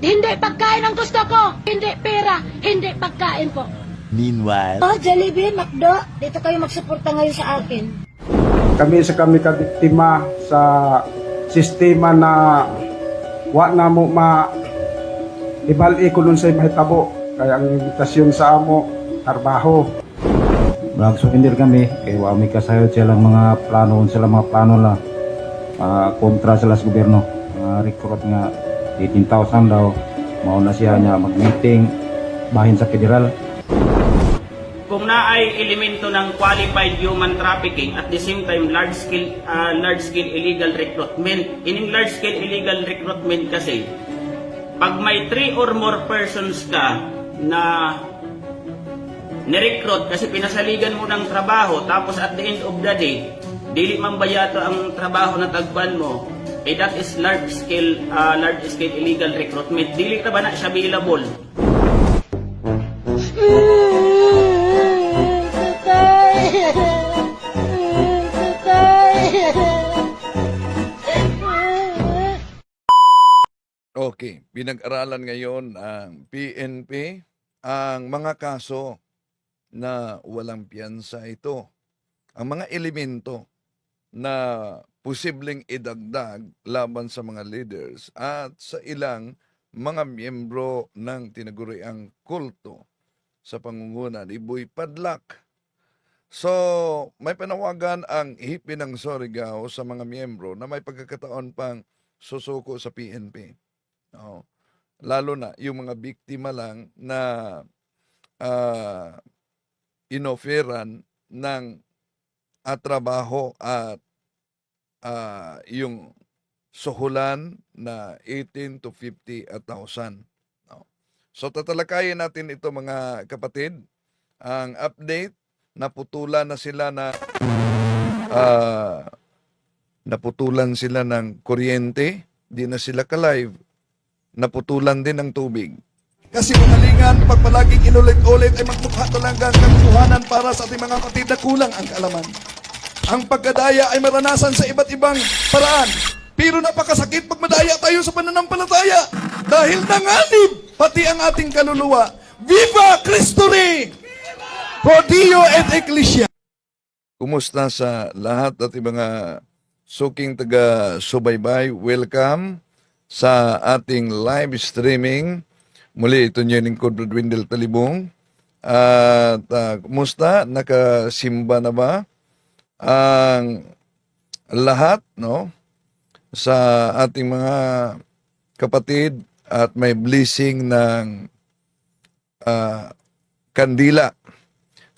Hindi pagkain ang gusto ko. Hindi pera, hindi pagkain po. Meanwhile, Oh, Jollibee, McDo, dito kayo magsuporta ngayon sa akin. Kami sa kami kabiktima sa sistema na wa na mo ma ibal-i kung unsay mahitabo kaya ang imbitasyon sa amo, trabaho. Nag-surrender kami kay wa mi kasayod silang mga plano, sila mga plano na kontra sila sa gobyerno. Mga recruit nga 18,000 daw, mao na siya niya mag-meeting bahin sa federal. Kung naay elemento ng qualified human trafficking, at the same time large scale illegal recruitment. Ining large scale illegal recruitment kasi, pag may three or more persons ka na nirecruit kasi pinasaligan mo ng trabaho, tapos at the end of the day dili man bayato ang trabaho na tagban mo, eh that is large scale illegal recruitment. Dili ka ba na siya bailable? Tatay! Tatay! Okay, pinag-aralan ngayon ang PNP ang mga kaso na walang piyansa ito. Ang mga elemento na posibleng idagdag laban sa mga leaders at sa ilang mga miyembro ng tinaguriang kulto sa pangunguna ni Boy Padlak. So, may panawagan ang Hipi ng Surigao sa mga miyembro na may pagkakataon pang susuko sa PNP. Oo. Lalo na yung mga biktima lang na inoferan ng at trabaho at yung suhulan na 18 to 50 a thousand. No? So tatalakayin natin ito, mga kapatid. Ang update, naputulan sila ng kuryente, di na sila ka-live, naputulan din ng tubig. Kasi kasinungalingan, pag palaging inulit-ulit, ay magmukha talaga ang katotohanan para sa ating mga kapatid na kulang ang kaalaman. Ang pagkadaya ay maranasan sa iba't ibang paraan. Pero napakasakit pag madaya tayo sa pananampalataya dahil nanganib pati ang ating kaluluwa. Viva Cristo Rey! Pro Deo et Ecclesia! Kumusta sa lahat at mga suking taga subaybay? Welcome sa ating live streaming. Muli, ito niyo lingkod, Brad Wendell Talibong. At kumusta? Nakasimba na ba ang lahat, no? Sa ating mga kapatid at may blessing ng kandila.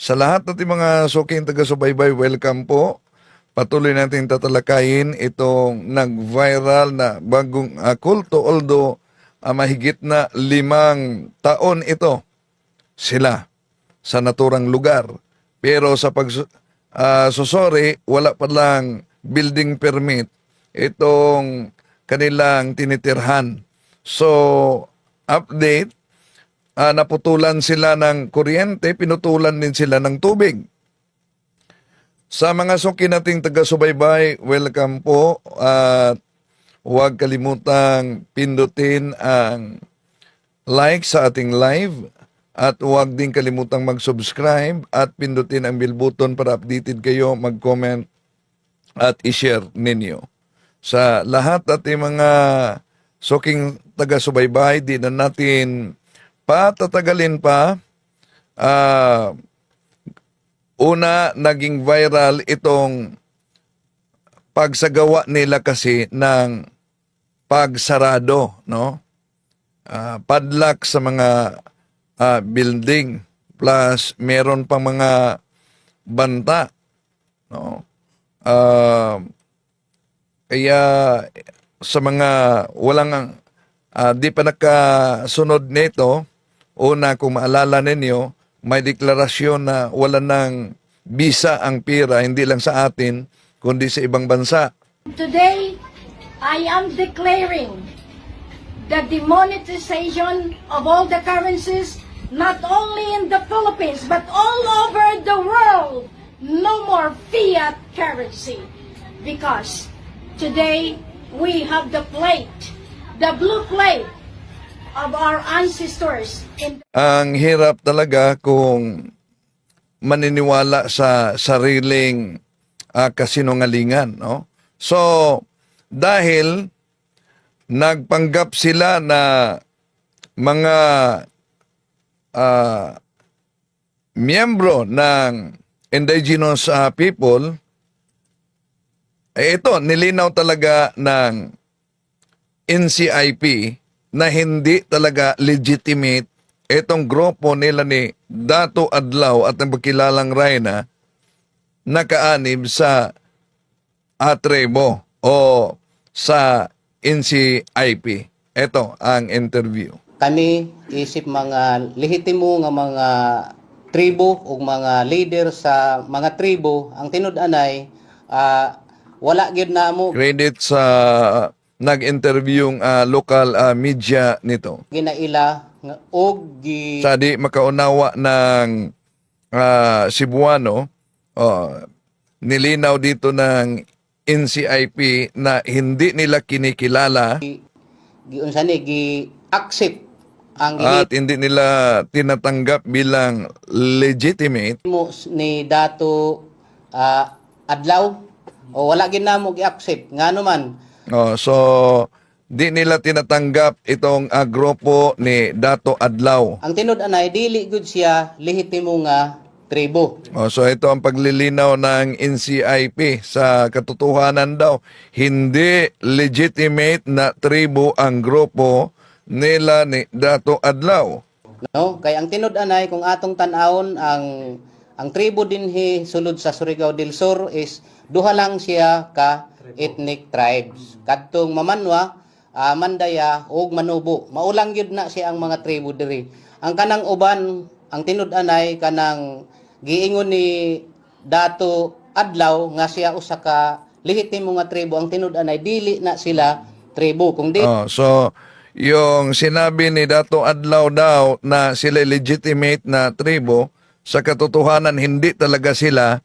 Sa lahat ng mga suking taga-subaybay, welcome po. Patuloy natin tatalakayin itong nag-viral na bagong kulto, although mahigit na 5 taon ito sila sa naturang lugar. Pero sa pag susuri, wala pa lang building permit itong kanilang tinitirhan. So, update, naputulan sila ng kuryente, pinutulan din sila ng tubig. Sa mga suki nating taga-subaybay, welcome po at huwag kalimutang pindutin ang like sa ating live at huwag din kalimutang mag-subscribe at pindutin ang bell button para updated kayo, mag-comment at i-share ninyo. Sa lahat at yung mga suking taga-subaybay, di na natin patatagalin pa. Una, naging viral itong pagsagawa nila kasi ng pagsarado, no? Padlock sa mga building plus meron pang mga banta, no? Kaya sa mga walang di pa nakasunod nito, una, kung maalala ninyo, may deklarasyon na wala ng bisa ang pira, hindi lang sa atin, kundi sa ibang bansa. Today, I am declaring the demonetization of all the currencies, not only in the Philippines, but all over the world. No more fiat currency. Because today, we have the plate, the blue plate. of our ancestors in Ang hirap talaga kung maniniwala sa sariling kasinungalingan, no? So, dahil nagpanggap sila na mga miyembro ng indigenous people, eh ito, nilinaw talaga ng NCIP na hindi talaga legitimate itong grupo nila ni Dato Adlaw at ang pagkilalang Reyna nakaanib sa tribo o sa NCIP. Ito ang interview. Kami isip mga lehitimo nga mga tribo ug mga leader sa mga tribo, ang tinud-anay wala gyud namo Credit sa nag-interview local media nito. Ginaila nga og gi Sa di makaunawa ng Cebuano, oh, nilinaw dito ng NCIP na hindi nila kinikilala giunsa ni, gi accept ang at hindi nila tinatanggap bilang legitimate. Gihimo ni Dato Adlaw o wala gyud namo gi-accept, ngano man Oh, so di nila tinatanggap itong grupo ni Dato Adlaw. Ang tinud-anay, dili gud siya lehitimo nga tribo. Oh, so ito ang paglilinaw ng NCIP sa katotohanan daw. Hindi legitimate na tribo ang grupo nila ni Dato Adlaw. No, kay ang tinud-anay, kung atong tan-awon ang tribo dinhi sulod sa Surigao del Sur is duha lang siya ka ethnic tribes. Kadtong Mamanwa, Mandaya ug Manubo. Maulang gyud na siya ang mga tribo diri. Ang kanang uban, ang tinud-anay, kanang giingon ni Dato Adlaw nga siya usa ka lehitimo nga tribo, ang tinud-anay dili na sila tribo. Kung di Oh, so yung sinabi ni Dato Adlaw daw na sila legitimate na tribo, sa katotohanan hindi talaga sila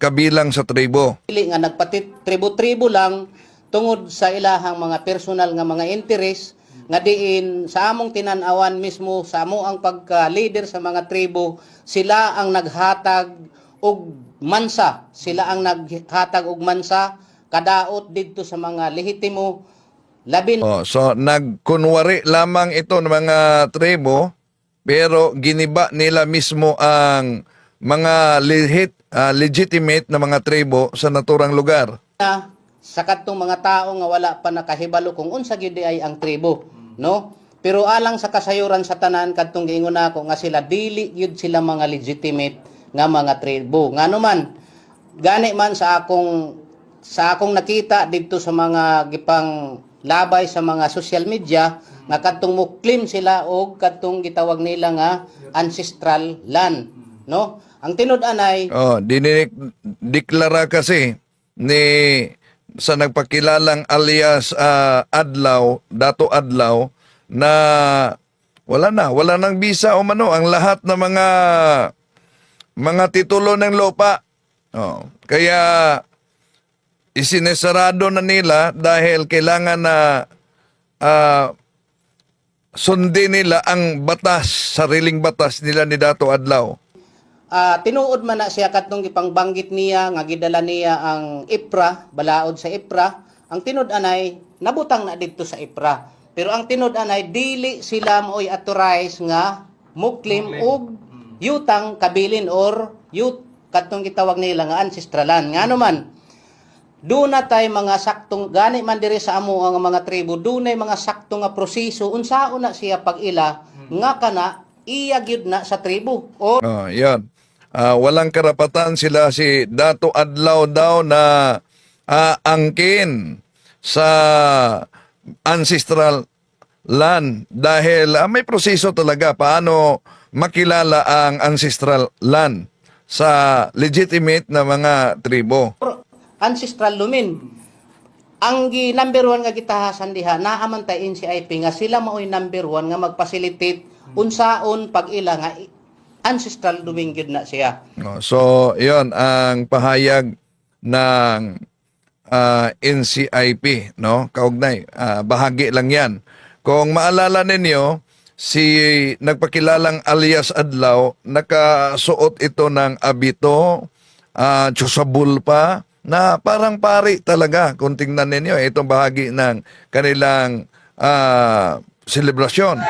kabilang sa tribo. Dili nga nagpatit tribo-tribo lang tungod sa ilahang mga personal nga mga interes, nga diin sa among tinan-awan mismo, sa amo ang pagka-leader sa mga tribo, sila ang naghatag og mansa, sila ang naghatag og mansa kadaot didto sa mga lehitimo, labi Oh, so nagkunwari lamang ito ng mga tribo pero giniba nila mismo ang mga legitimate na mga tribo sa naturang lugar. Na sa kadtong mga tao nga wala pa nakahibalo kung unsa gyud ay ang tribo, no? Pero alang sa kasayuran sa tanan, kadtong giingon nako nga sila, dili gyud sila mga legitimate nga mga tribo. Ngano man gani man sa akong nakita didto sa mga gipang labay sa mga social media nga kadtong mo claim sila og kadtong gitawag nila nga ancestral land, no? Ang tinud-anay Oh, dinideklara kasi ni sa nagpakilalang alias Adlaw, Dato Adlaw, na wala na, wala nang bisa o mano ang lahat ng mga titulo ng lupa. Oh, kaya isinesarado na nila dahil kailangan na sundin nila ang batas, sariling batas nila ni Dato Adlaw. Tinuod man na siya katong gipangbanggit niya nga gidala niya ang IPRA, balaod sa IPRA. Ang tinud-anay, nabutang na didto sa IPRA. Pero ang tinud-anay, dili sila mo'y authorized nga muklim og yutang kabilin or yut kadtong gitawag nila nga ancestralan. Ngano man doon tay mga saktong gani man diri sa amo ang mga tribo, dunay mga sakto nga proseso unsaon na siya pag-ila nga kana iya gyud na sa tribo o Oh, yan. Walang karapatan sila si Dato Adlaw daw na angkin sa ancestral land dahil may proseso talaga paano makilala ang ancestral land sa legitimate na mga tribo. Ancestral domain. Ang gi number one nga gitahasan diha, naa man tay NCIP nga sila maoy number one nga magfacilitate unsaon pag-ila nga ancestral domain gyud na siya. No, so, 'yon ang pahayag ng NCIP, no? Kaugnay, bahagi lang 'yan. Kung maalala ninyo, si nagpakilalang alias Adlaw, nakasuot ito ng abito, chusabul pa, na parang pari talaga. Kung tingnan ninyo, itong bahagi ng kanilang selebrasyon.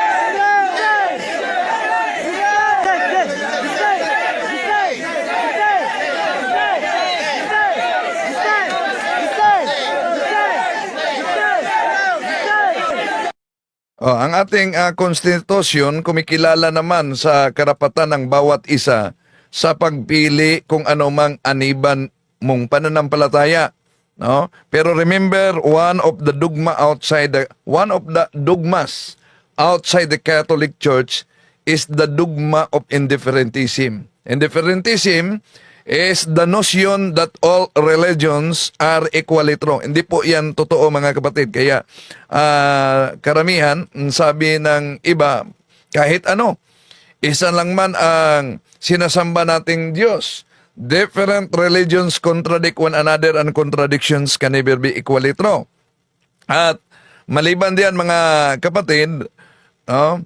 Oh, ang ating konstitusyon kumikilala naman sa karapatan ng bawat isa sa pagpili kung ano mang aniban mong pananampalataya, no? Pero remember, one of the dogmas outside the Catholic Church is the dogma of indifferentism. Indifferentism is the notion that all religions are equally true. Hindi po yan totoo, mga kapatid. Kaya karamihan, sabi ng iba, kahit ano, isa lang man ang sinasamba nating Diyos. Different religions contradict one another and contradictions can never be equally true. At maliban diyan, mga kapatid, no,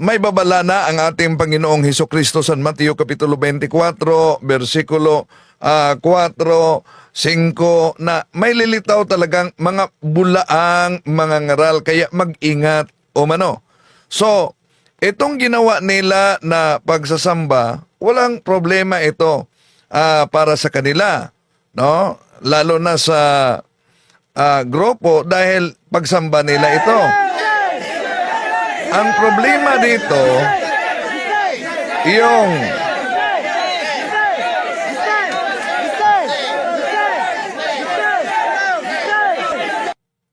may babala na ang ating Panginoong Heso Kristo sa Mateo Kapitulo 24, versikulo 4, 5, na may lilitaw talagang mga bulaang mga ngaral, kaya mag-ingat o mano. So, itong ginawa nila na pagsasamba, walang problema ito para sa kanila, no? Lalo na sa grupo dahil pagsamba nila ito. Ang problema dito,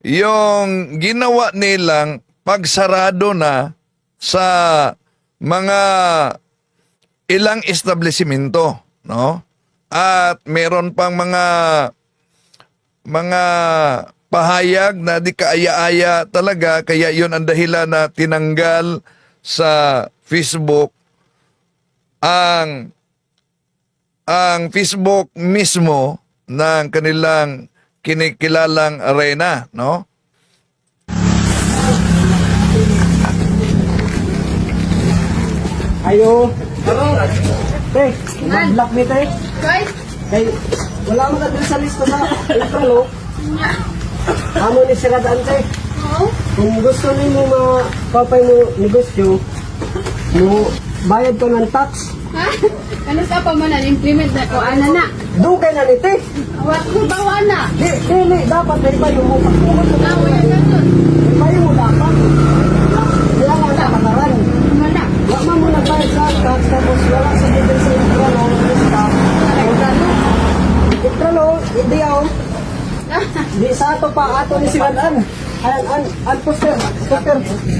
yung ginawa nilang pagsarado na sa mga ilang establishmento, no? At meron pang mga pahayag na di kaaya-aya talaga, kaya yun ang dahilan na tinanggal sa Facebook ang Facebook mismo ng kanilang kinikilalang arena, no? Ayo. Te, mag-block mi, te. Kay wala man ka diri sa lista sa Itralo. Amo ni sila daan, te. Kung gusto nimo mapapay mo negosyo, mo bayad ka ng tax. Ha? Ano sa pa man implement na ko ana na. Dugay na ni, te. Wa ko bawa na. Di, dili dapat may bayo mo pagtungod mo. Awo ya katon. May bayo mo dapat. Kaya nga sa kataran. Mana. Wa man mo nagbayad sa tax tapos wala sa dito sa Itralo ang lista. Itralo, hindi ako. Di sa ato pa, ato ni si An. An, an, an, poster, poster,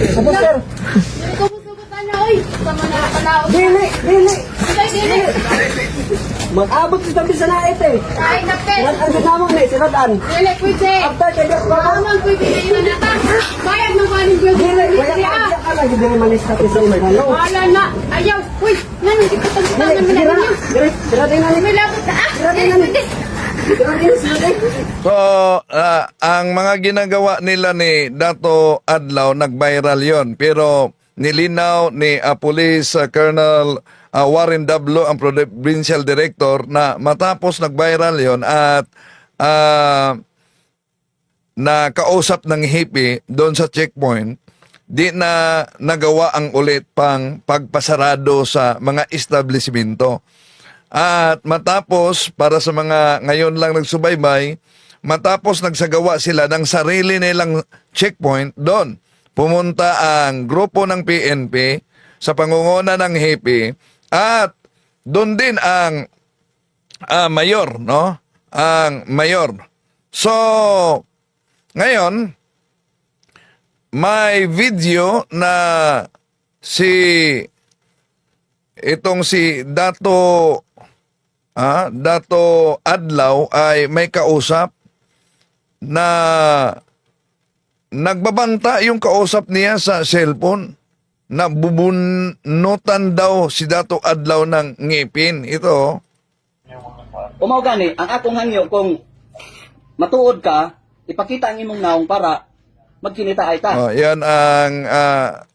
sa poster. Dili ko musugot ana oy. Sa man na palaw. Dili, dili. Dili dili. Mag-abot sa tabi sa nait eh. Ay kapit. An, an, mo ni, si An. Dili pwede. After kay Diyos, baba. Amang pwede na na ta. Bayad mo ba ning gweldo? Dili, wala ka, wala ka lang, hindi naman lista sa Itralo. Wala na. Ayaw. Uy, nanu di ko Dili, tagtangan man sira, ninyo. dili, sira din na ni. May labot na. Ah, Sira din dili na ni. pwede. Sira din, sira din. So, ang mga ginagawa nila ni Dato Adlaw, nag-viral yon. Pero nilinaw ni Police Colonel Warren Dablo, ang Provincial Director, na matapos nag-viral yon at na kausap ng hippie doon sa checkpoint, di na nagawa ang ulit pang pagpasarado sa mga establishmento. At matapos, para sa mga ngayon lang nagsubaybay, matapos nagsagawa sila ng sarili nilang checkpoint doon. Pumunta ang grupo ng PNP sa pangunguna ng hippie at doon din ang mayor, no? Ang mayor. So, ngayon, may video na si itong si Dato Adlaw ay may kausap na nagbabanta yung kausap niya sa cellphone na bubunutan daw si Dato Adlaw ng ngipin. Ito, oh. Umaw gani, ang akong hangyo kung matuod ka, ipakita ang imong naong para Magkinita ta. Oh, yan ang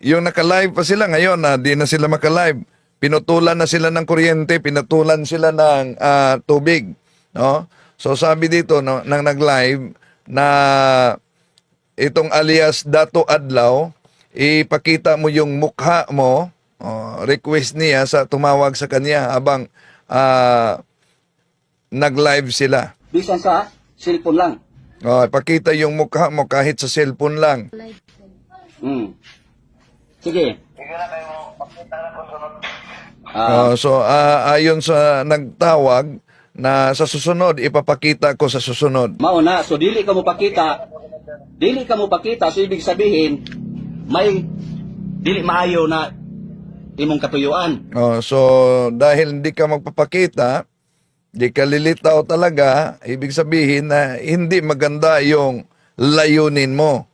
yung naka-live pa sila ngayon na di na sila maka-live. Pinutulan na sila ng kuryente, pinutulan sila ng tubig, no? So sabi dito, no, nang nag-live na itong alias Dato Adlaw, ipakita mo yung mukha mo, oh, request niya sa tumawag sa kanya habang nag-live sila. Bisan sa cellphone lang. Oh, ipakita yung mukha mo kahit sa cellphone lang. Sige. Ah, Oh, so ayon sa nagtawag na sa susunod ipapakita ko sa susunod. Mao na, so dili ka mo pakita. Dili ka mo pakita, so ibig sabihin may dili maayo na imong katuyuan. Oh, so dahil hindi ka magpapakita, di ka lilitaw talaga, ibig sabihin na hindi maganda yung layunin mo.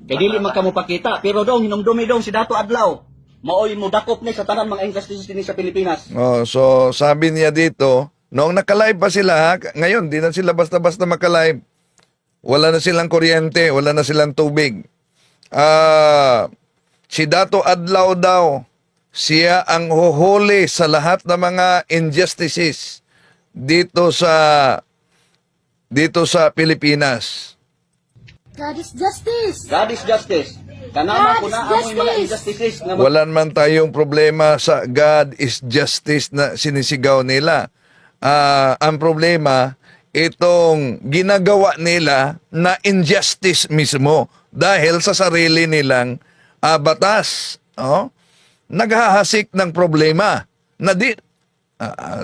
Kay dili man ka mo pakita, pero dong hinumdumi dong si Dato Adlaw. Maoy mo dakop ni sa tanan mga injustices dinhi sa Pilipinas. Oh, so sabi niya dito, noong naka-live pa sila, ha, ngayon di na sila basta-basta maka-live. Wala na silang kuryente, wala na silang tubig. Si Dato Adlaw daw, siya ang huhuli sa lahat ng mga injustices dito sa Pilipinas. God is justice. God is justice. Kanama God ko is na amoy mga justice. injustices nga Wala man tayong problema sa God is justice na sinisigaw nila. Ang problema, itong ginagawa nila na injustice mismo dahil sa sarili nilang batas. Oh? Naghahasik ng problema na di,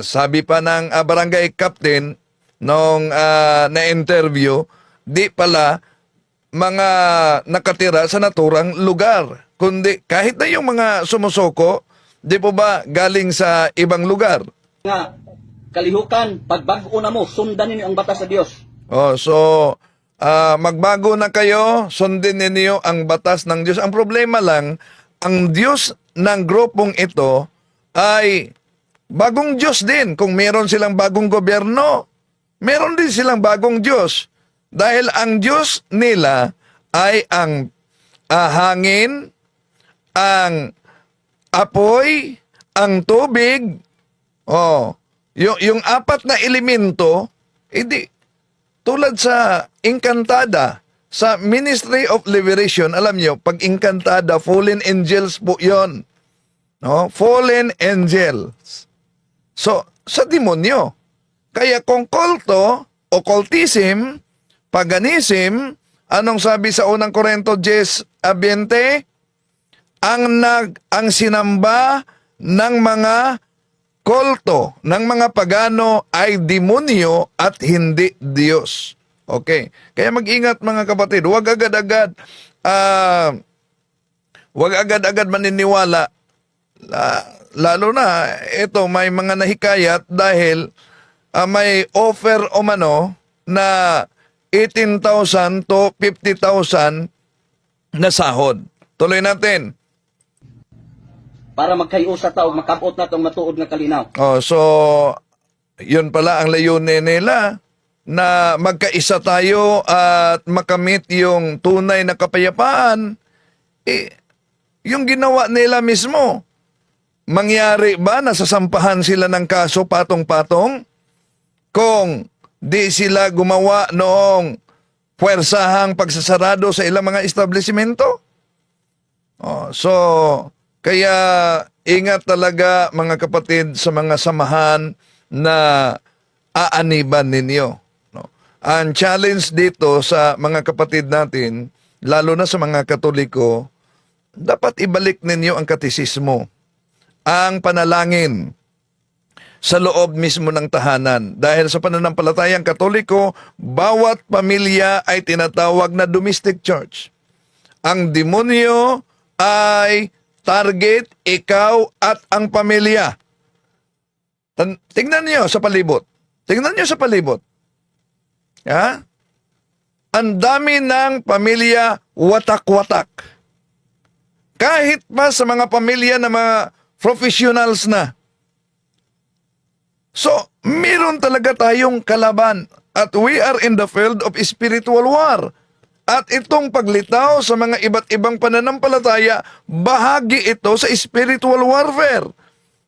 sabi pa ng barangay captain nung na-interview, di pala mga nakatira sa naturang lugar, kundi kahit na yung mga sumusuko, di po ba galing sa ibang lugar? Nga kalihukan, pagbag-o na mo, sundan ninyo ang batas sa Dios. Oh, so magbago na kayo, sundin ninyo ang batas ng Diyos. Ang problema lang, ang Diyos ng grupong ito ay bagong Diyos din. Kung meron silang bagong gobyerno, meron din silang bagong Diyos. Dahil ang Diyos nila ay ang hangin, ang apoy, ang tubig, oh, yung apat na elemento, hindi, tulad sa Encantada, sa Ministry of Liberation, alam nyo, pag Encantada, fallen angels po yon. No? Fallen angels. So, sa demonyo. Kaya kung kulto, occultism, paganism, anong sabi sa Unang Korento 10:20? Ang sinamba ng mga kulto ng mga pagano ay demonyo at hindi Diyos. Okay. Kaya mag-ingat, mga kapatid, huwag agad-agad maniniwala. Lalo na ito, may mga nahikayat dahil may offer o mano na 18,000 to 50,000 na sahod. Tuloy natin. Para magkayusa ta og makabot na tong matuod nga kalinaw. Oh, so yun pala ang layunin nila na magkaisa tayo at makamit yung tunay na kapayapaan. Eh, yung ginawa nila mismo, mangyari ba na sasampahan sila ng kaso patong-patong kung di sila gumawa noong puwersahang pagsasarado sa ilang mga establishmento? Oh, so kaya ingat talaga, mga kapatid, sa mga samahan na aaniban ninyo. No? Ang challenge dito sa mga kapatid natin, lalo na sa mga Katoliko, dapat ibalik ninyo ang katisismo, ang panalangin sa loob mismo ng tahanan. Dahil sa pananampalatayang Katoliko, bawat pamilya ay tinatawag na domestic church. Ang demonyo ay target ikaw at ang pamilya. Tingnan niyo sa palibot. Tingnan niyo sa palibot. Ha? Ang dami ng pamilya watak-watak. Kahit pa sa mga pamilya na mga professionals na. So, meron talaga tayong kalaban at we are in the field of spiritual war. At itong paglitaw sa mga iba't ibang pananampalataya, bahagi ito sa spiritual warfare.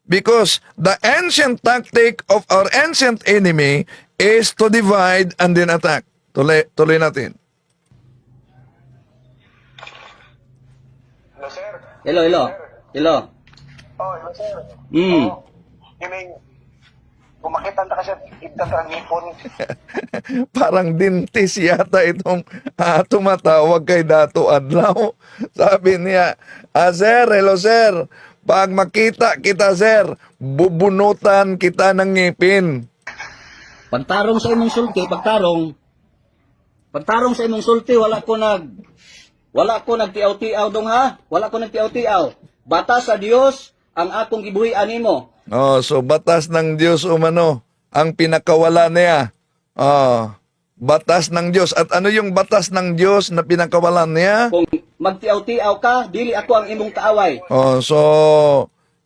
Because the ancient tactic of our ancient enemy is to divide and then attack. Tuloy, tuloy natin. Hello, sir. Hello, hello. Hello. Oh, hello, sir. Oh, kining kung makita ta ka siya, ibdan ka ang ngipon. Parang dentist yata itong tumatawag kay Dato Adlaw. Sabi niya, "Ah, sir, hello sir. Pag makita kita, sir, bubunutan kita ng ngipin." Pagtarong sa imong sulti, pagtarong. Pagtarong sa imong sulti, wala ko nagtiaw-tiaw dong ha. Wala ko nagtiaw-tiaw. Batas sa Dios ang akong gibuhi animo. Oh, so batas ng Diyos umano ang pinakawala niya. Oh, batas ng Diyos. At ano yung batas ng Diyos na pinakawalan niya? Kung magtiaw-tiaw ka, dili ako ang imong kaaway. Oh, so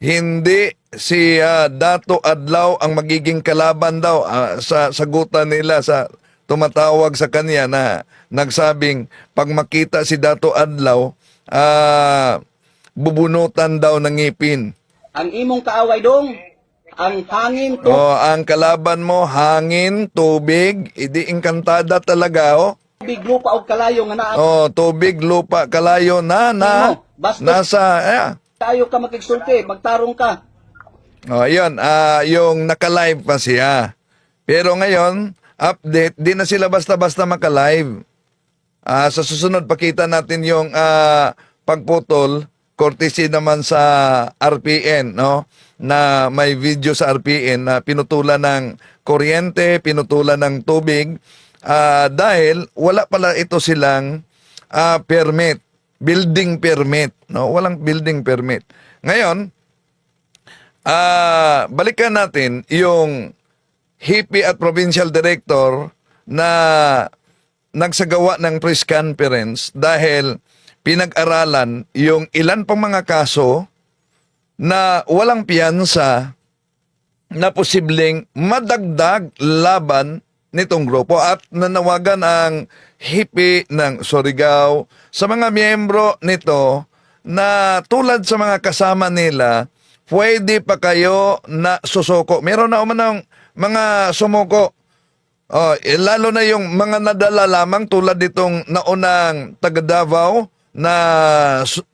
hindi si Dato Adlaw ang magiging kalaban daw sa sagutan nila sa tumatawag sa kanya na nagsabing pag makita si Dato Adlaw, bubunutan daw ng ngipin. Ang imong kaaway dong, ang hangin, Oh, ang kalaban mo hangin, tubig, idi engkantada talaga oh. tubig, lupa og kalayo nga naa Oh, tubig, lupa, kalayo na na Imo, bastos. nasa yeah. Kaayo ka makigsulti, magtarong ka. Oh, ayun, yung naka-live pa siya. Pero ngayon, update, di na sila basta-basta maka-live. Sa susunod, pakita natin yung pagputol, courtesy naman sa RPN, no? Na may video sa RPN na pinutulan ng kuryente, pinutulan ng tubig, dahil wala pala ito silang permit, building permit, no? Walang building permit. Ngayon, balikan natin yung HIPI at provincial director na nagsagawa ng press conference dahil pinag-aralan yung ilan pang mga kaso na walang piyansa na posibleng madagdag laban nitong grupo at nanawagan ang HIPI ng Surigao sa mga miyembro nito na tulad sa mga kasama nila, pwede pa kayo na susuko. Meron na umanong mga sumuko. Oh, eh, lalo na yung mga nadala lamang tulad nitong naunang taga Davao na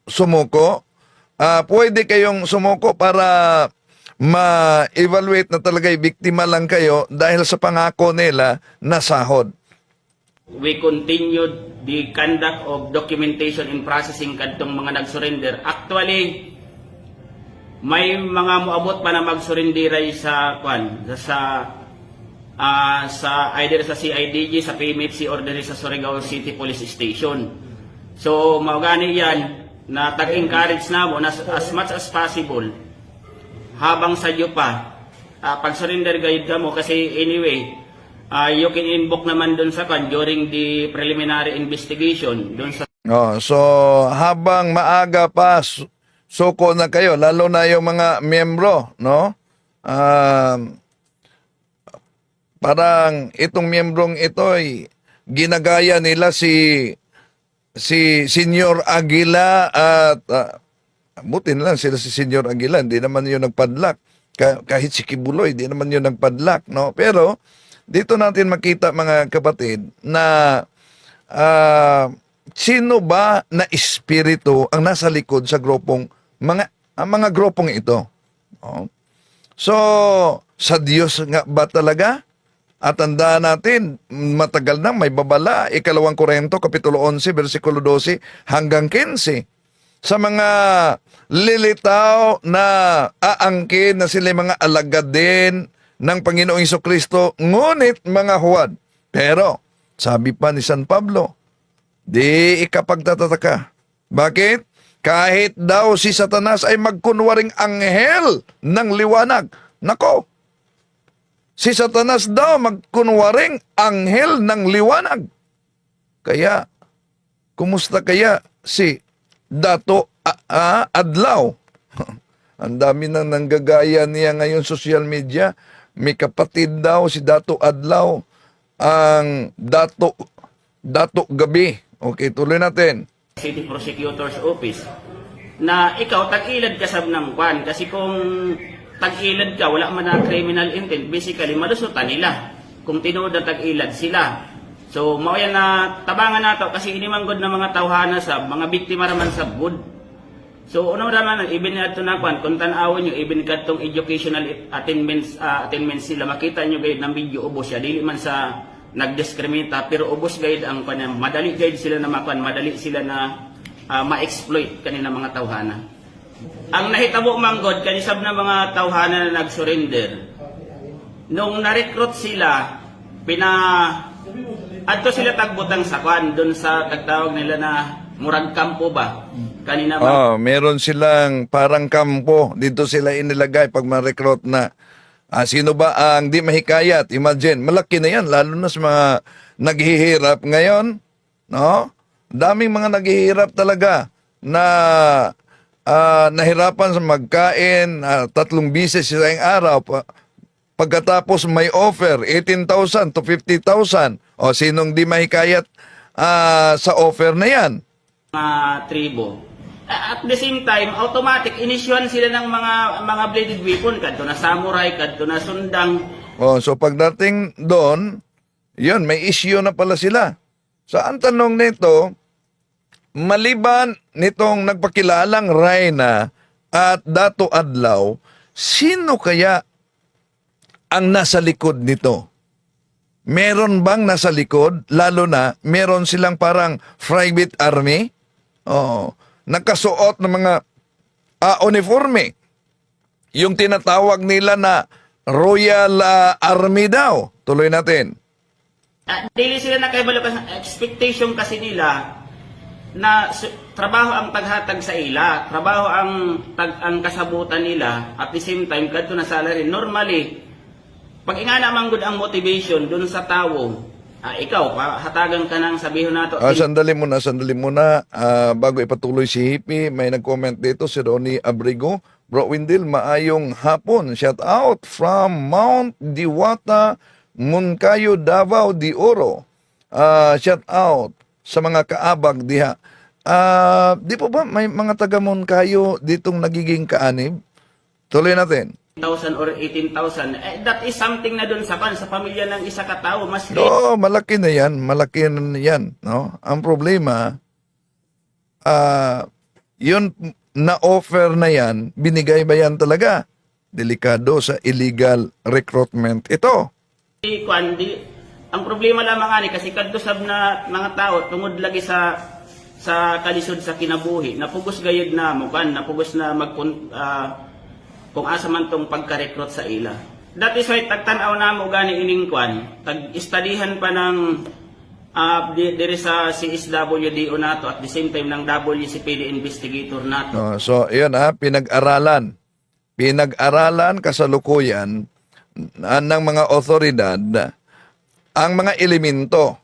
sumuko. Pwede kayong sumuko para ma-evaluate na talaga biktima lang kayo dahil sa pangako nila na sahod. We continued the conduct of documentation and processing kadtong mga nag-surrender. Actually, may mga moabot pa na mag-surrenderay sa kwan sa either sa CIDG, sa PMFC or diri sa Surigao City Police Station. So mao gani yan na tag-encourage na mo na as much as possible habang sadyo pa pag-surrender gayud ka mo kasi anyway you can invoke naman dun sa kan during the preliminary investigation dun sa Oh, so habang maaga pa, suko na kayo, lalo na yung mga miyembro, no? Parang itong miyembrong ito ay ginagaya nila si si Senyor Aguila at buti na lang sila si Senyor Aguila, hindi naman yun nagpadlak. Kahit si Quiboloy, hindi naman yun nagpadlak, no? Pero dito natin makita, mga kapatid, na sino ba na espiritu ang nasa likod sa grupong mga ang mga grupong ito? Oh. So, sa Diyos nga ba talaga? At tandaan natin, matagal na may babala, 2 Korento, Kapitulo 11, versikulo 12 hanggang 15. Sa mga lilitaw na aangkin na sila mga alagad din ng Panginoong Kristo, ngunit mga huwad. Pero, sabi pa ni San Pablo, di ikapagtatataka. Bakit? Kahit daw si Satanas ay magkunwaring anghel ng liwanag. Nako, si Satanas daw magkunwaring anghel ng liwanag. Kaya, kumusta kaya si Dato Adlaw? Ang dami nang nanggagaya niya ngayon social media. May kapatid daw si Dato Adlaw, ang Dato Dato Gabi. Okay, tuloy natin. City Prosecutor's Office na ikaw tag-ilad ka sab ng kwan kasi kung tag-ilad ka, wala man na criminal intent, basically malusutan nila kung tinuod na tag-ilad sila. So mao yan na tabangan nato kasi ini man gud na mga tawhana sa mga biktima raman sa good. So una raman even adto na kwan, kung tan-awon nyo, even kadtong educational attainments sila, makita nyo gayud ng video, ubos siya, dili man sa nagdiskrimita, pero ubos gayud ang kwan, madali gayud sila na makwan, madali sila na ma-exploit kanila mga tawhana. Ang nahitabo manggod kani sab na mga tawhana na nag-surrender, nung na-recruit sila, pina adto sila tagbutang sa kwan doon sa tagtawag nila na murag kampo ba kanina ba. Oh, meron silang parang kampo. Dito sila inilagay pag ma-recruit na. Ah, sino ba ang di mahikayat? Imagine, malaki na yan, lalo na sa mga naghihirap ngayon. No? Daming mga naghihirap talaga na nahirapan sa magkain, 3 beses sa isang araw. Pagkatapos may offer, 18,000 to 50,000. O, sinong di mahikayat sa offer na yan? Mga tribo. At the same time, automatic inisyuhan sila ng mga bladed weapon, kadto na samurai, kadto na sundang. Oh, so pagdating doon, yun, may issue na pala sila. So ang tanong nito, maliban nitong nagpakilalang Reyna at Dato Adlaw, sino kaya ang nasa likod nito? Meron bang nasa likod? Lalo na, meron silang parang private army? Oo. Nakasuot ng mga uniforme. Yung tinatawag nila na Royal Army daw. Tuloy natin. Dili sila nakaibalo kasi expectation kasi nila na trabaho ang paghatag sa ila, trabaho ang kasabutan nila, at the same time kadto na salary. Normally, pag ingana man gud ang motivation dun sa tawo, ikaw hatagan ka ng sabihin nato Sandali muna, sandali muna. Bago ipatuloy si Hippie, may nag-comment dito si Ronnie Abrigo. Bro Windel, maayong hapon. Shout out from Mount Diwata, Monkayo, Davao de Oro. Shout out sa mga kaabag diha. Di po ba may mga taga Monkayo ditong nagiging kaanib? Tuloy natin. 10,000 or 18,000, eh, that is something na dun sa kan sa pamilya ng isa ka tawo, mas Oo, malaki na yan. Malaki na yan. No? Ang problema, yun na offer na yan, binigay ba yan talaga? Delikado sa illegal recruitment ito. Kwan di ang problema lamang ani kasi kadto sab na mga tao tungod lagi sa kalisod sa kinabuhi, napugos gayud na mo kan, napugos na mag kung asa man tong pagka-recruit sa ila. That is why tagtan-aw namo gani ining kwan, tag-istadihan pa ng diri sa CSWDO nato, at the same time ng WCPD investigator nato. No, so, yun ha, pinag-aralan. Pinag-aralan kasalukuyan ng mga otoridad ang mga elemento.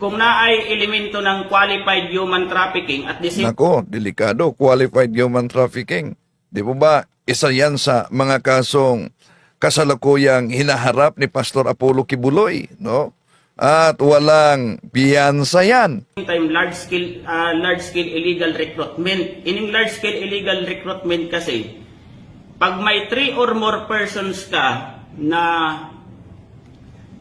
Kung naay elemento ng qualified human trafficking at the same Nako, delikado, qualified human trafficking. Di po ba, isa yan sa mga kasong kasalukuyang hinaharap ni Pastor Apollo Quiboloy, no? At walang piyansa yan. Time large scale illegal recruitment. Ining large scale illegal recruitment kasi, pag may three or more persons ka na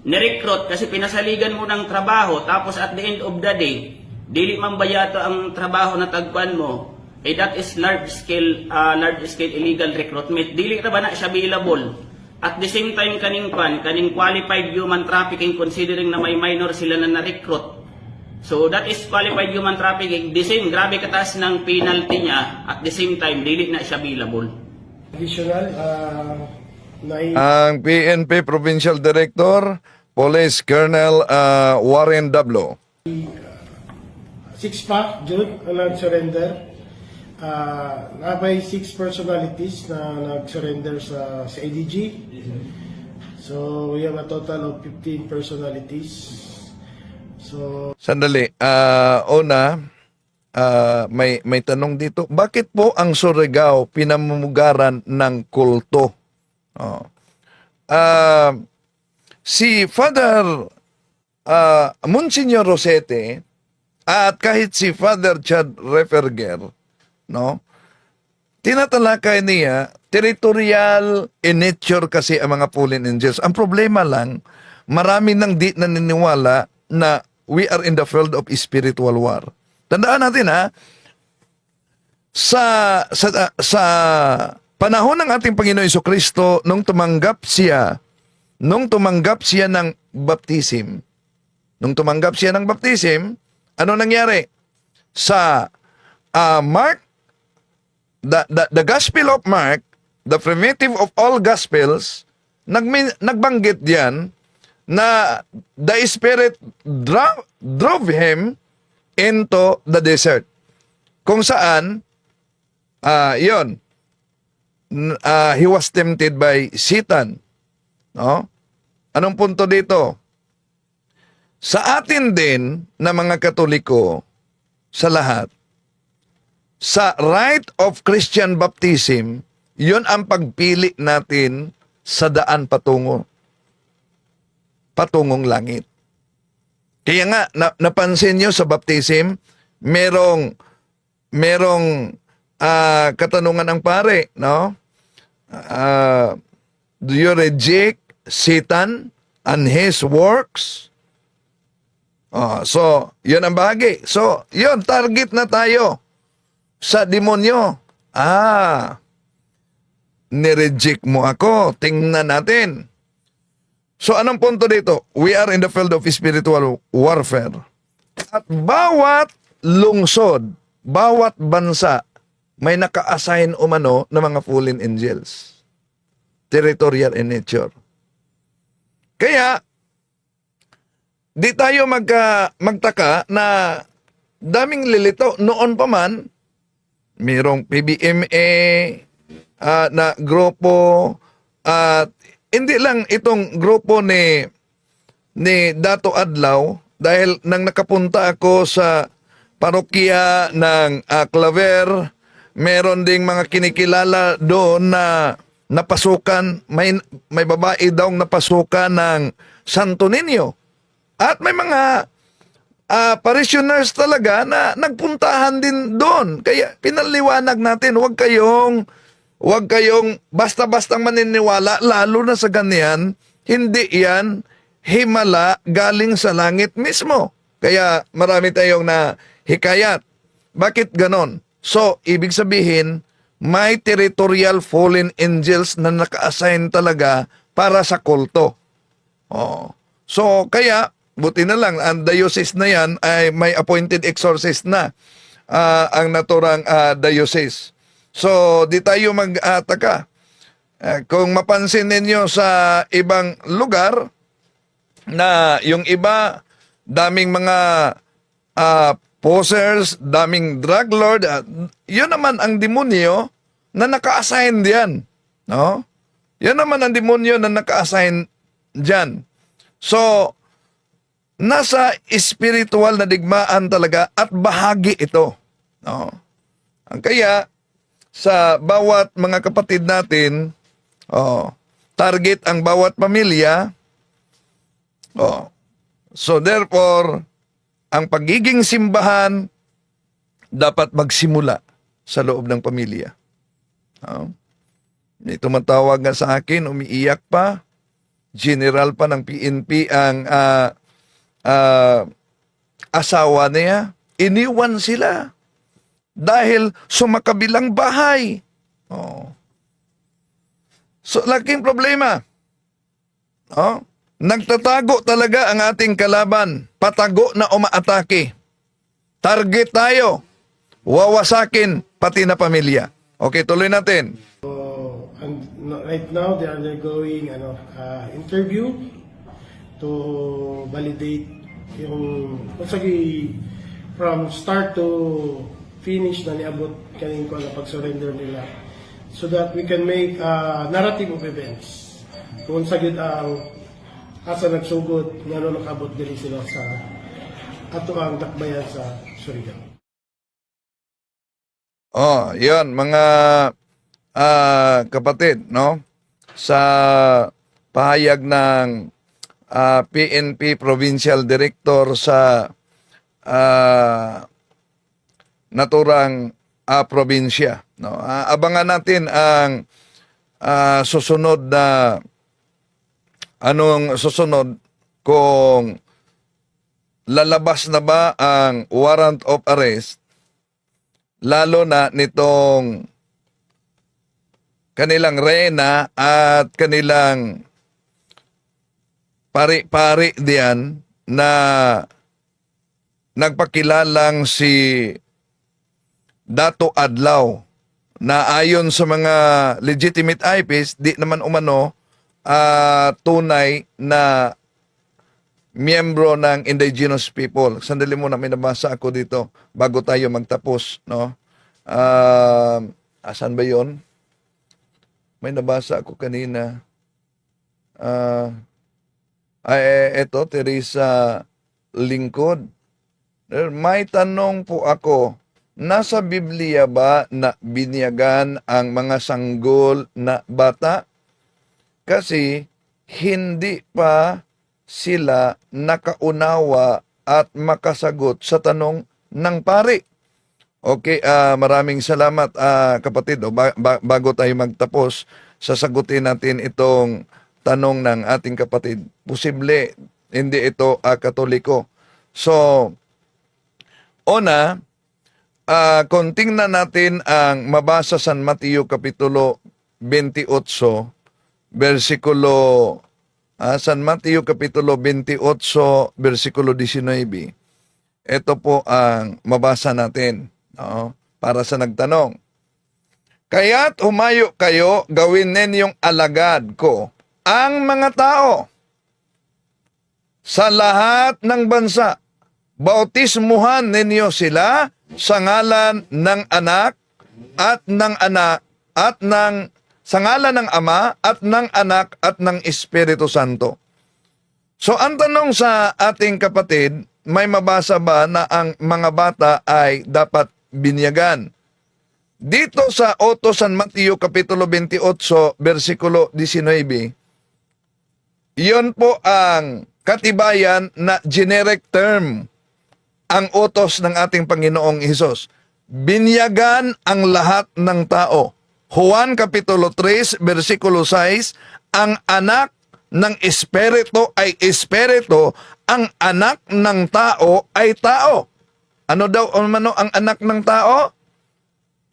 nirecruit kasi pinasaligan mo ng trabaho, tapos at the end of the day dili man bayato ang trabaho na tagkuan mo, eh that is large scale illegal recruitment. Dili ra ba na siya available? At the same time, kaning kwan, kaning qualified human trafficking, considering na may minor sila na na-recruit. So that is qualified human trafficking. The same, grabe kataas ng penalty niya. At the same time, dili na siya available. Additional, nine Ang PNP Provincial Director, Police Colonel Warren Dablo. Six pa, Jude, ang nag-surrender. Nabay six personalities na nag-surrender sa ADG. So, we have a total of 15 personalities. So, Sandali. Una, may tanong dito. Bakit po ang Surigao pinamumugaran ng kulto? Oh. Si Father Monsignor Rosete At kahit si Father Chad Ripperger, no? Tinatalakay niya, territorial in nature kasi ang mga fallen angels. Ang problema lang, marami nang di naniniwala na we are in the field of spiritual war. Tandaan natin ha, sa panahon ng ating Panginoon Kristo, nung tumanggap siya ng baptism, nung tumanggap siya ng baptism, ano nangyari? Sa Mark, the Gospel of Mark, the primitive of all Gospels, nagbanggit diyan na the Spirit drove him into the desert. Kung saan, yon, he was tempted by Satan. No? Anong punto dito? Sa atin din na mga Katoliko, sa lahat, sa rite of Christian baptism, yun ang pagpili natin sa daan patungong langit. Kaya nga, napansin nyo sa baptism, merong katanungan ang pare, no? Do you reject Satan and his works? Oh, so, yun ang bahagi. So, yun, target na tayo sa demonyo. Ah, nireject mo ako. Tingnan natin. So, anong punto dito? We are in the field of spiritual warfare. At bawat lungsod, bawat bansa, may naka-assign umano na mga fallen angels. Territorial in nature. Kaya, di tayo magtaka na daming lilito. Noon pa man, mayroong PBMA na grupo at hindi lang itong grupo ni Dato Adlaw, dahil nang nakapunta ako sa parokya ng Claver, meron ding mga kinikilala doon na napasukan, may babae daw napasukan ng Santo Niño. At may mga parishioners talaga na nagpuntahan din doon. Kaya pinaliwanag natin, huwag kayong basta-bastang maniniwala, lalo na sa ganyan, hindi yan himala galing sa langit mismo. Kaya marami tayong na hikayat. Bakit ganon? So, ibig sabihin, may territorial fallen angels na naka-assign talaga para sa kulto. Oh. So, kaya, buti na lang, ang diocese na yan ay may appointed exorcist na ang naturang diocese. So, di tayo mag-ataka. Kung mapansin ninyo sa ibang lugar, na yung iba, daming mga posers, daming drug lord, yun naman ang demonyo na naka-assign diyan. No? Yun naman ang demonyo na naka-assign diyan. So, nasa spiritual na digmaan talaga at bahagi ito. No? Ang kaya, sa bawat mga kapatid natin, oh, target ang bawat pamilya. Oh. So therefore, ang pagiging simbahan dapat magsimula sa loob ng pamilya. Oh. May tumatawag nga sa akin, umiiyak pa. General pa ng PNP ang asawa niya. Iniwan sila dahil sumakabilang bahay. Oh. So, laking problema. Oh. Nagtatago talaga ang ating kalaban. Patago na umaatake. Target tayo. Wawasakin pati na pamilya. Okay, tuloy natin. So, and right now they are undergoing ano interview to validate yung kung sige from start to finish na niabot kaning ko na pag-surrender nila so that we can make a narrative of events kung sa gyud ang asa nagsugod, ngano nakabot diri sila sa ato ang dakbayan sa Surigao. Oh, 'yon mga kapatid, no? Sa pahayag ng PNP Provincial Director sa naturang probinsya, no? Abangan natin ang susunod na anong susunod, kung lalabas na ba ang warrant of arrest, lalo na nitong kanilang reyna at kanilang pari-pari diyan na nagpakilalang si Dato Adlaw na ayon sa mga legitimate IPs, di naman umano tunay na miyembro ng indigenous people. Sandali muna, may nabasa ako dito bago tayo magtapos, no? Asan ba 'yon? May nabasa ako kanina. Ay, eto, Teresa Lingkod. May tanong po ako. Nasa Biblia ba na binyagan ang mga sanggol na bata? Kasi hindi pa sila nakaunawa at makasagot sa tanong ng pari. Okay, maraming salamat, kapatid. O, bago tayo magtapos, sasagutin natin itong tanong ng ating kapatid. Posible, hindi ito Katoliko. So, una, kung tingnan natin ang mabasa San Mateo Kapitulo 28, versikulo, San Mateo Kapitulo 28, versikulo 19. Ito po ang mabasa natin, no, para sa nagtanong. "Kaya't humayo kayo, gawin ninyong alagad ko ang mga tao sa lahat ng bansa. Bautismuhan ninyo sila sa ngalan ng anak at ng anak at ng sa ngalan ng Ama at ng Anak at ng Espiritu Santo." So ang tanong sa ating kapatid, may mabasa ba na ang mga bata ay dapat binyagan? Dito sa 8 San Mateo Kapitulo 28 versikulo 19, iyon po ang katibayan na generic term ang utos ng ating Panginoong Hesus. Binyagan ang lahat ng tao. Juan Kapitulo 3 versikulo 6, ang anak ng espiritu ay espiritu, ang anak ng tao ay tao. Ano daw ano ang anak ng tao?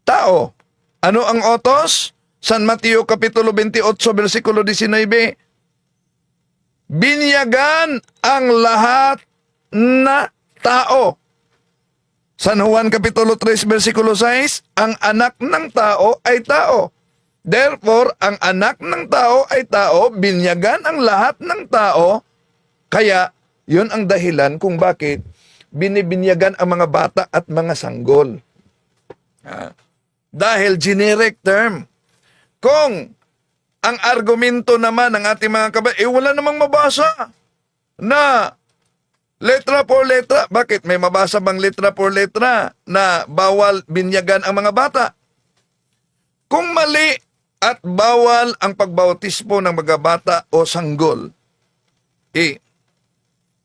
Tao. Ano ang utos? San Mateo Kapitulo 28 versikulo 19. Binyagan ang lahat na tao. San Juan Kapitulo 3 versikulo 6, ang anak ng tao ay tao. Therefore, ang anak ng tao ay tao, binyagan ang lahat ng tao, kaya yun ang dahilan kung bakit binibinyagan ang mga bata at mga sanggol. Dahil generic term. Kung ang argumento naman ng ating mga kababayan, eh wala namang mabasa na letra por letra. Bakit? May mabasa bang letra por letra na bawal binyagan ang mga bata? Kung mali at bawal ang pagbautismo ng mga bata o sanggol, eh,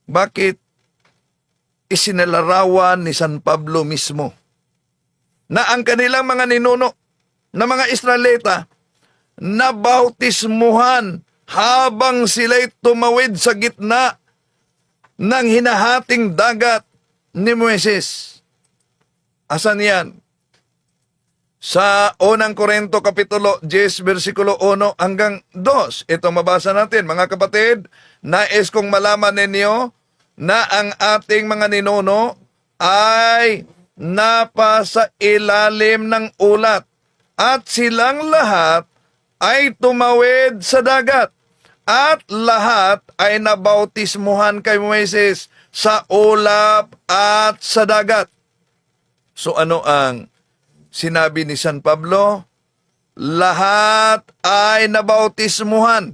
bakit isinalarawan ni San Pablo mismo na ang kanilang mga ninuno na mga Israelita na bautismuhan habang sila'y tumawid sa gitna ng hinahating dagat ni Moises? Asan yan? Sa Unang Korento Kapitulo 10 versikulo 1 hanggang 2. Ito mabasa natin, mga kapatid, nais kong malaman ninyo na ang ating mga ninuno ay napasa ilalim ng ulat at silang lahat ay tumawid sa dagat at lahat ay nabautismuhan kay Moises sa ulap at sa dagat. So ano ang sinabi ni San Pablo? Lahat ay nabautismuhan.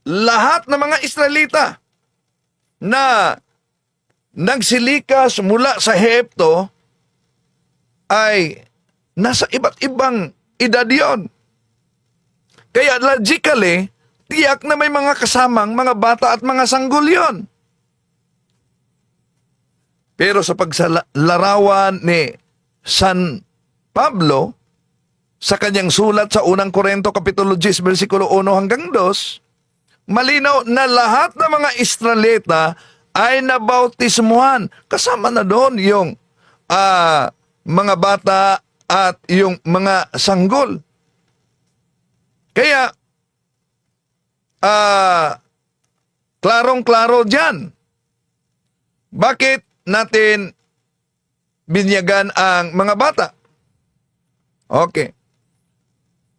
Lahat ng mga Israelita na nagsilikas mula sa Ehipto ay nasa iba't ibang edad yon. Kaya logically, tiyak na may mga kasamang mga bata at mga sanggol yon. Pero sa pagsalarawan ni San Pablo, sa kanyang sulat sa Unang Korento Kapitulo 10, versikulo 1 hanggang 2, malinaw na lahat ng mga Israelita ay nabautismuhan. Kasama na doon yung mga bata at yung mga sanggol. Kaya, klarong-klaro dyan. Bakit natin binyagan ang mga bata? Okay.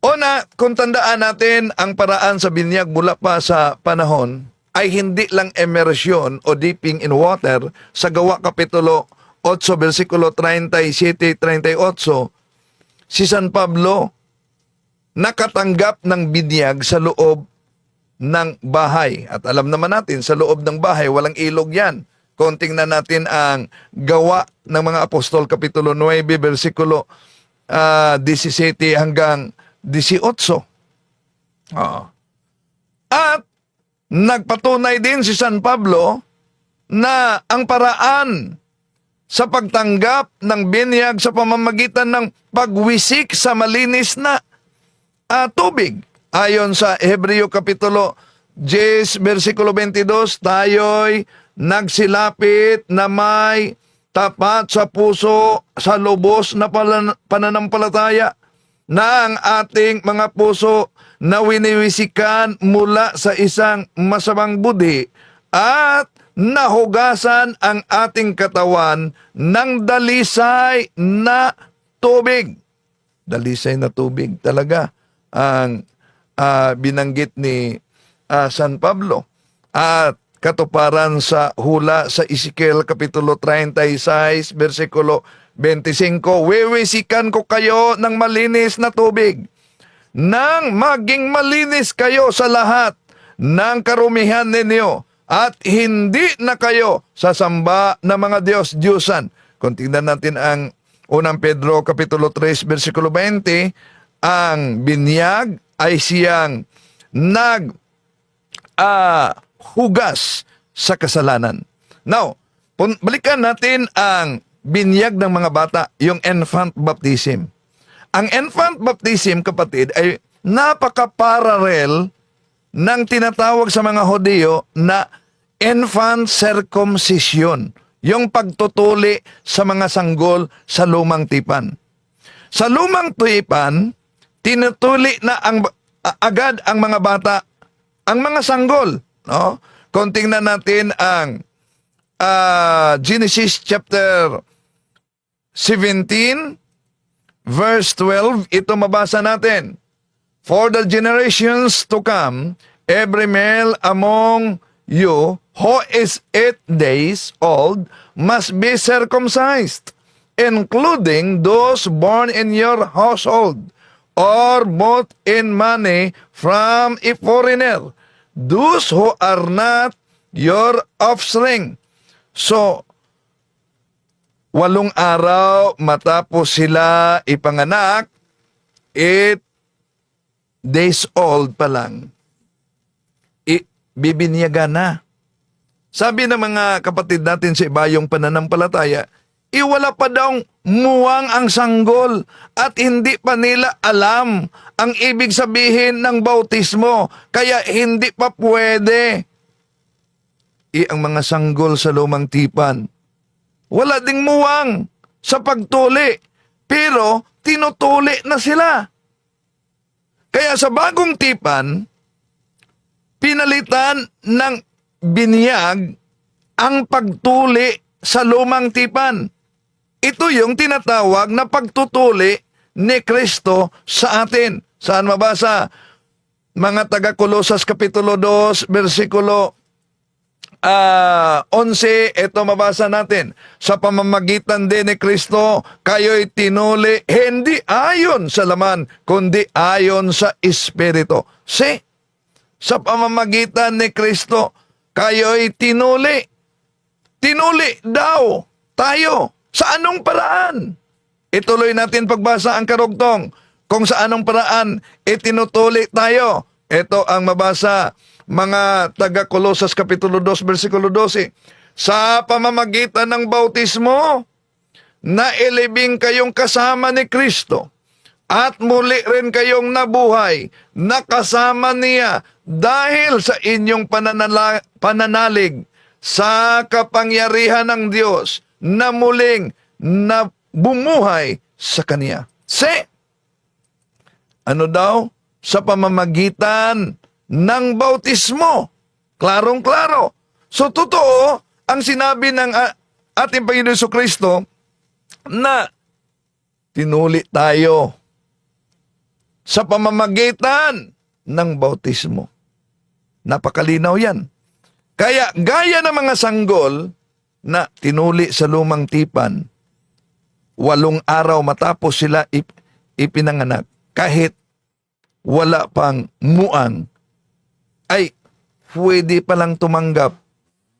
Una, kung tandaan natin, ang paraan sa binyag mula pa sa panahon ay hindi lang immersion o dipping in water. Sa Gawa Kapitulo 8, versikulo 37-38, si San Pablo nakatanggap ng binyag sa loob ng bahay. At alam naman natin, sa loob ng bahay, walang ilog yan. Kung tingnan natin ang Gawa ng Mga Apostol, Kapitulo 9, versikulo 17 hanggang 18. Oo. At nagpatunay din si San Pablo na ang paraan sa pagtanggap ng binyag sa pamamagitan ng pagwisik sa malinis na tubig. Ayon sa Hebreo Kapitulo 10, versikulo 22, tayo'y nagsilapit na may tapat sa puso sa lubos na pananampalataya na ang ating mga puso na winiwisikan mula sa isang masamang budhi at nahugasan ang ating katawan ng dalisay na tubig. Dalisay na tubig talaga ang binanggit ni San Pablo. At katuparan sa hula sa Ezekiel Kapitulo 36 versikulo 25, "Wiwisikan ko kayo ng malinis na tubig nang maging malinis kayo sa lahat ng karumihan ninyo at hindi na kayo sasamba ng mga Diyos-Diyusan." Kung tingnan natin ang Unang Pedro Kapitulo 3 versikulo 20, ang binyag ay siyang nag hugas sa kasalanan. Now, balikan natin ang binyag ng mga bata, yung infant baptism. Ang infant baptism, kapatid, ay napaka-parallel ng tinatawag sa mga Hodyo na infant circumcision, yung pagtutuli sa mga sanggol sa Lumang Tipan. Sa Lumang Tipan, tinutuli na agad ang mga bata, ang mga sanggol, no? Kung tingnan natin ang Genesis chapter 17 verse 12, ito mabasa natin. "For the generations to come, every male among you who is 8 days old must be circumcised, including those born in your household or bought in money from a foreigner, those who are not your offspring." So, 8 araw matapos sila ipanganak, 8 days old pa lang, bibinyagan na. Sabi ng mga kapatid natin sa ibayong pananampalataya, iwala pa daw muwang ang sanggol at hindi pa nila alam ang ibig sabihin ng bautismo, kaya hindi pa pwede. Ang mga sanggol sa Lumang Tipan, wala ding muwang sa pagtuli, pero tinutuli na sila. Kaya sa Bagong Tipan, pinalitan ng binyag ang pagtuli sa Lumang Tipan. Ito yung tinatawag na pagtutuli ni Kristo sa atin. Saan mabasa? Mga taga-Kolosas Kapitulo 2, versikulo 11, ito mabasa natin. "Sa pamamagitan din ni Kristo, kayo'y tinuli, hindi ayon sa laman, kundi ayon sa Espiritu." See? Sa pamamagitan ni Kristo, kayo'y tinuli. Tinuli daw tayo. Sa anong paraan? Ituloy natin pagbasa ang karugtong. Kung sa anong paraan itinutuli tayo. Ito ang mabasa, mga taga Kolosas Kapitulo 2 versikulo 12. Sa pamamagitan ng bautismo, nailibing kayong kasama ni Kristo at muli rin kayong nabuhay na kasama niya dahil sa inyong pananalig sa kapangyarihan ng Diyos na muling na bumuhay sa Kanya. Se, ano daw? Sa pamamagitan ng bautismo. Klarong-klaro. So, totoo ang sinabi ng ating Panginoon Kristo na tinuli tayo sa pamamagitan ng bautismo. Napakalinaw yan. Kaya gaya ng mga sanggol na tinuli sa Lumang Tipan, 8 araw matapos sila ipinanganak, kahit wala pang muang, ay pwede palang tumanggap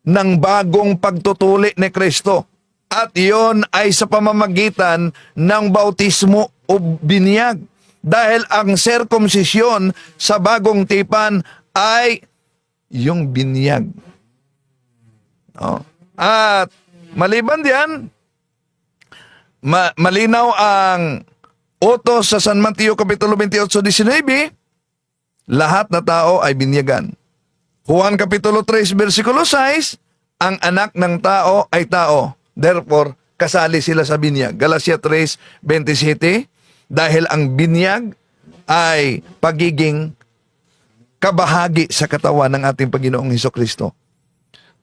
ng bagong pagtutuli ni Kristo. At iyon ay sa pamamagitan ng bautismo o binyag. Dahil ang sirkumsisyon sa Bagong Tipan ay yung binyag. Oh. At maliban diyan, malinaw ang utos sa San Mateo Kapitulo 28:19, lahat na tao ay binyagan. Juan Kapitulo 3 versikulo 6, ang anak ng tao ay tao. Therefore, kasali sila sa binyag. Galatia 3:27, dahil ang binyag ay pagiging kabahagi sa katawan ng ating Panginoong Heso Kristo.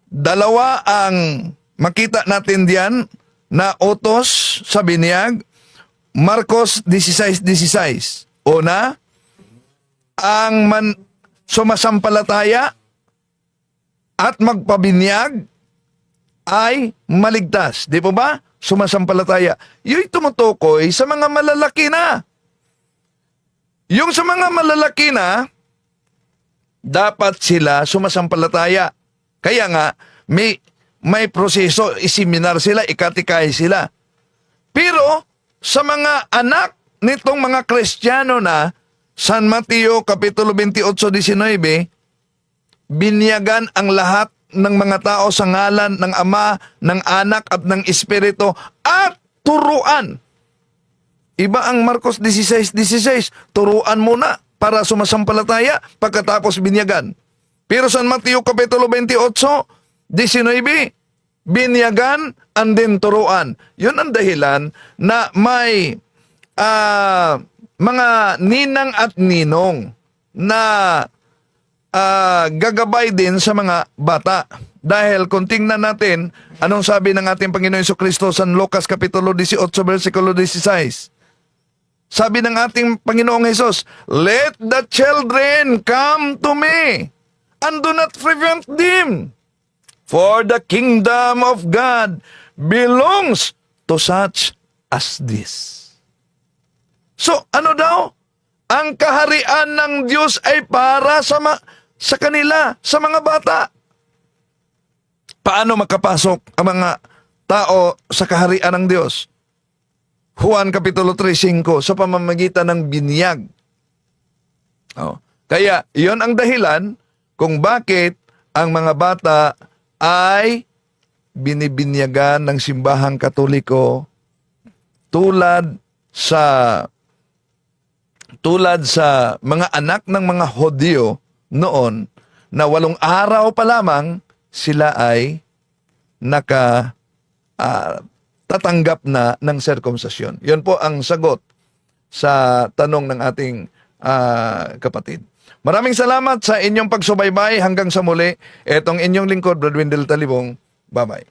Dalawa ang makita natin diyan na utos sa binyag. Marcos 16:16. Una, ang man sumasampalataya at magpabinyag ay maligtas. Di po ba? Sumasampalataya. Yun tumutukoy sa mga malalaki na. Yung sa mga malalaki na, dapat sila sumasampalataya. Kaya nga, may proseso, iseminar sila, ikatikay sila. Pero, sa mga anak nitong mga Kristiyano na, San Mateo Kapitulo 28:19, binyagan ang lahat ng mga tao sa ngalan ng Ama, ng Anak at ng Espiritu at turuan. Iba ang Marcos 16:16, turuan muna para sumasampalataya pagkatapos binyagan. Pero San Mateo Kapitulo 28:19, binyagan and then turuan. Yun ang dahilan na may mga ninang at ninong na gagabay din sa mga bata. Dahil kung tingnan natin, anong sabi ng ating Panginoon Hesus Kristo sa Lucas Kapitulo 18, versikulo 16. Sabi ng ating Panginoong Hesus, "Let the children come to me and do not prevent them. For the kingdom of God belongs to such as this." So, ano daw? Ang kaharian ng Diyos ay para sa kanila, sa mga bata. Paano makapasok ang mga tao sa kaharian ng Diyos? Juan Kapitulo 3:5, sa pamamagitan ng binyag. Oh. Kaya, iyon ang dahilan kung bakit ang mga bata ay binibinyagan ng Simbahang Katoliko tulad sa mga anak ng mga Hodyo noon na 8 araw pa lamang sila ay naka tatanggap na ng sirkumsisyon. Yun po ang sagot sa tanong ng ating kapatid. Maraming salamat sa inyong pagsubaybay. Hanggang sa muli. Etong inyong lingkod, Brad Wendell Talibong. Bye-bye.